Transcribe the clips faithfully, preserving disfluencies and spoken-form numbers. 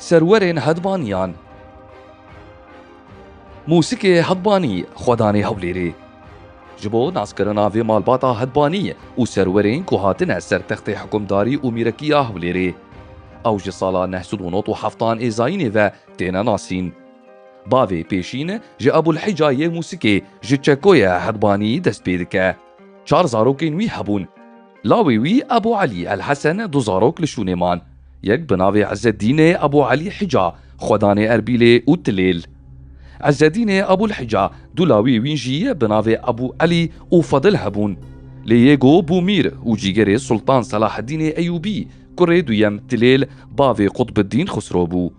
Serwerên Hedbaniyan. Mûsikê Hedbanî, xwedanê Hewlêrê. Ji bo naskirina vê malbata Hedbanî û serwerên ku hatine ser textê hikimdarî û mîrekiya Hewlêrê, ew ji sala neh sed û nod û heftan ê zayînê ve têne nasîn. Bavê pêşîn ji Ebulhica yê Mûsikê ji Çekoyê Hedbanî dest pê dike. Çar zarokên wî hebûn. Lawê wî Ebû Elî El Hesen du zarok li şûnê man. Yek bi navê Izzeddînê Ebû Elî Hica, xwedanê Erbîlê û Tilêl. Izzeddînê Ebûl Hica du lawê wî jî bi navê Ebû Elî û Fedil hebûn. Lê yê go bû mîr û cîgerê Sultan Selaheddînê Eyûbî, kurê duyem Tilêl, bavê Qutbiddîn Xusro bû.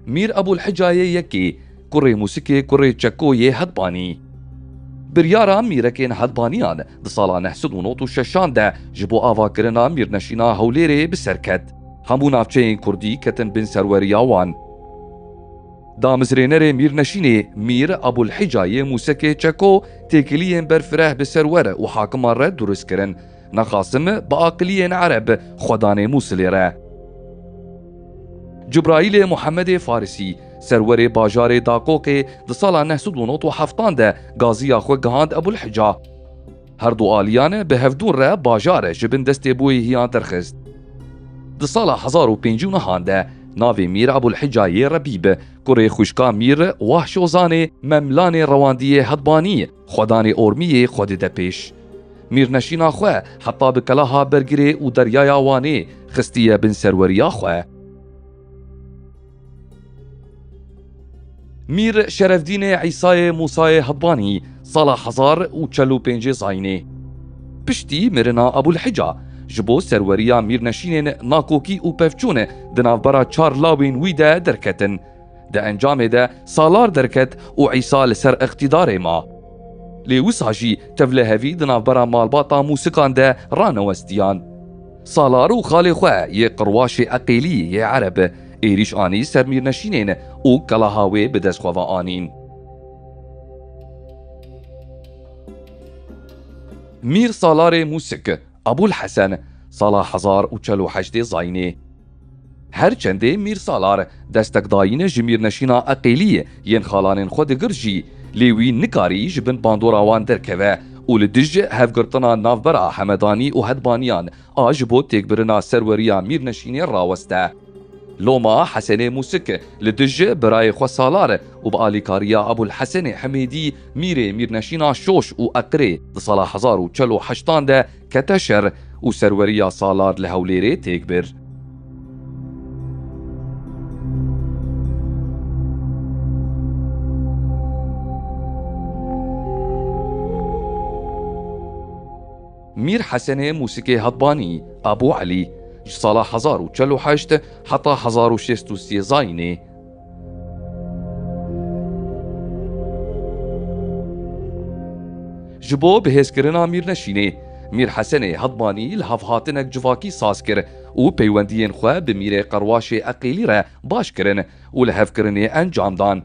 Mîr Ebûlhicayê Yekê, kurê Mûsikê, kurê Çeko yê Hedbanî. Biryara mîrekên Hedbaniyan di sala neh sed û nod û şeşan de ji bo avakirina mîrneşîna Hewlêrê bi ser ket. Hemû navçeyên kurdî ketin bin serweriya wan. Damizrênerê mîrneşînê Mîr Ebûlhica yê Mûsekê Çeko têkiliyên berfireh bi serwer û hakiman re durust kirin. Nexasim bi aqiliyên Ereb xwedanê Mûsilê re. Cibraîlê Muhemmedê Farisî, serwerê bajarê Daqoqê, di sala neh sed û nod û heftan de gaziya xwe gihand Ebûlhica. Her du aliyan bi hevdûn re bajar ji bin destê boyê hiyan derxist. Di sala hezar û pêncî û nehan de navê Mîr Ebûlhica yê Rebîb, kurê xwişka Mîr Wahşozanê Memlanê Rewandiyê Hedbanî, xwedanê Ormiyê, xwe dide pêş. Mîrneşîna xwe heta bi keleha Bergirê û Deryaya Wanê xistiye bin serweriya xwe. Mîr Şerefdînê Îsayê Mûsayê Hedbanî, sala hezar û çel û pêncê zayînê. Piştî mirina Ebûlhica, ji bo serweriya mîrneşînên Nakokî û Pevçûn di navbera çar lawên wî de derketin. Di encamê de Salar derket û Îsa li ser îqtîdarê ma. Lê wisa jî tevlihevî di navbera malbata Mûsikan de ranewestiyan. Salar û xalê xwe yê Qirwaşê Eqêlî yê Ereb êrîş anî ser mîrneşînên û keleha wê bi dest xwe ve anîn. Mîr Salarê Mûsik, Ebûl Hesen, sala hezar û çel û heştê zayînê. Her çendê Mîr Salar destekdayîn ji mîrneşîna Eqêlî yên xalanên xwe digir jî, lê wî nikarî ji bin bandora wan derkeve û li dij hevgirtina navbera Hemedanî û Hedbaniyan a ji bo têkbirina serweriya mîrneşînê raweste. Loma Hesenê Mûsik li dij birayê xwe Salar û bi alîkariya Ebûl Hesenê Hemêdî, mîrê mîrneşîna Şoş û Eqirê, di sala hezar û çel û heştan de kete şer û serweriya Salar li Hewlêrê têk bir. Mîr Hesenê Mûsikê Hedbanî, Ebû Elî, ji sala hezar û çel û heşt heta hezar û şêst û sê zayînê. Ji bo bihêzkirina mîrneşînê, Mîr Hesenê Hedbanî li hevhatinek civakî saz kir û peywendiyên xwe bi mîrê Qerwaşê Eqîlî re baş kirin û lihevkirinê encam dan.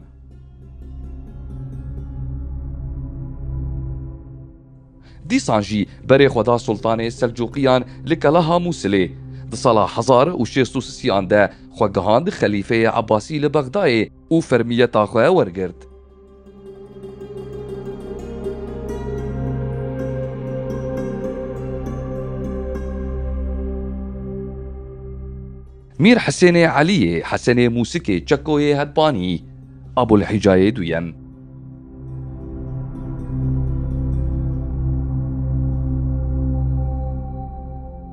Dîsan jî berê xwe da Sultanê Selcûqiyan li keleha Mûsilê. Di sala hezar û şêst û sisiyan de xwe gihand Xelîfeyê Ebbasî li Bexdayê û fermiyeta xwe wergirt. Mîr Hisênê Eliyê Hesenê Mûsikê Çekoyê Hedbanî, Abulhicayê Duyem.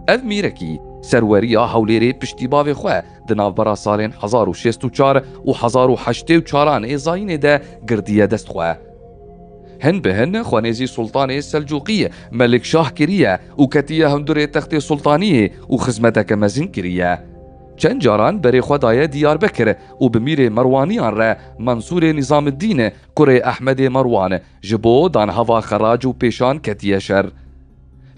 Ev mîrekî serweriya Hewlêrê piştî bavê xwe di navbera salên hezar û şêst û çar û hezar û heştê û çaran ê zayînê de girdiye dest xwe. Hin bi hin xwe nêzî Sultanê Selcûqî Melik Şah kiriye û ketiye hundirê textê Sultaniyê û xizmeteke mezin kiriye. Çend caran berê xwe daye Diyarbekir û bi mîrê Merwaniyan re Mansûrê Nîzamiddîn kurê Ehmedê Merwan ji bo danheva xerac û pêşan ketiye şer.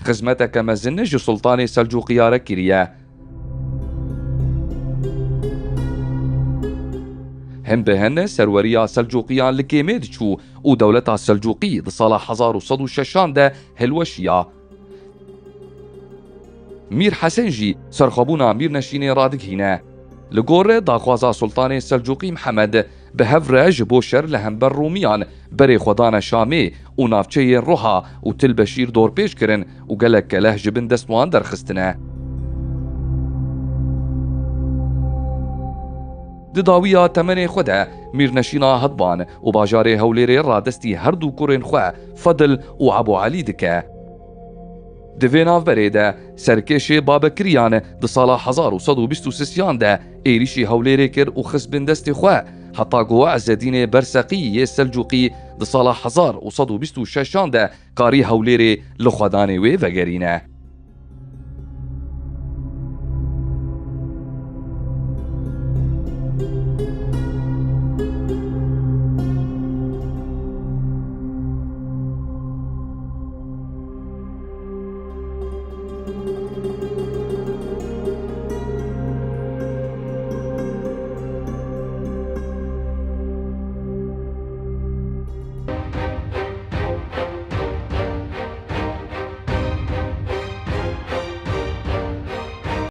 Xizmeteke mezin ji Sultanê Selcûqiya re kiriye. Hin bi hin serweriya Selcuqiyan li kêmê diçû û dewleta Selcuqî di sala hezar û sed û şeşan de hilweşiya. Mîr Hesen jî serxwebûna Mîrneşînê radigihîne. Li gor daxwaza Sultanê Selcuqî Mihemed, bi hev re ji bo şer li hember Rûmiyan berê xwe dane Şamê û navçeyên Roha û Til Beşîr dorpêç kirin û gelek keleh ji bin dest wan derxistine. Di dawiya temenê xwe de Mîrneşîna Hedban û bajarê Hewlêrê radestî her du kurên xwe Fedil û Ebû Elî dike. Di vê navberê de serkêşê Babekiriyan di sala hezar û sed û bîst û sisiyan de êrîşî Hewlêrê kir û xist bin destê xwe, heta ku Ezzedînê Berseqî yê Selcûqî di sala hezar û sed û bîst û şeşan de karî Hewlêrê li xwedanê wê vegerîne.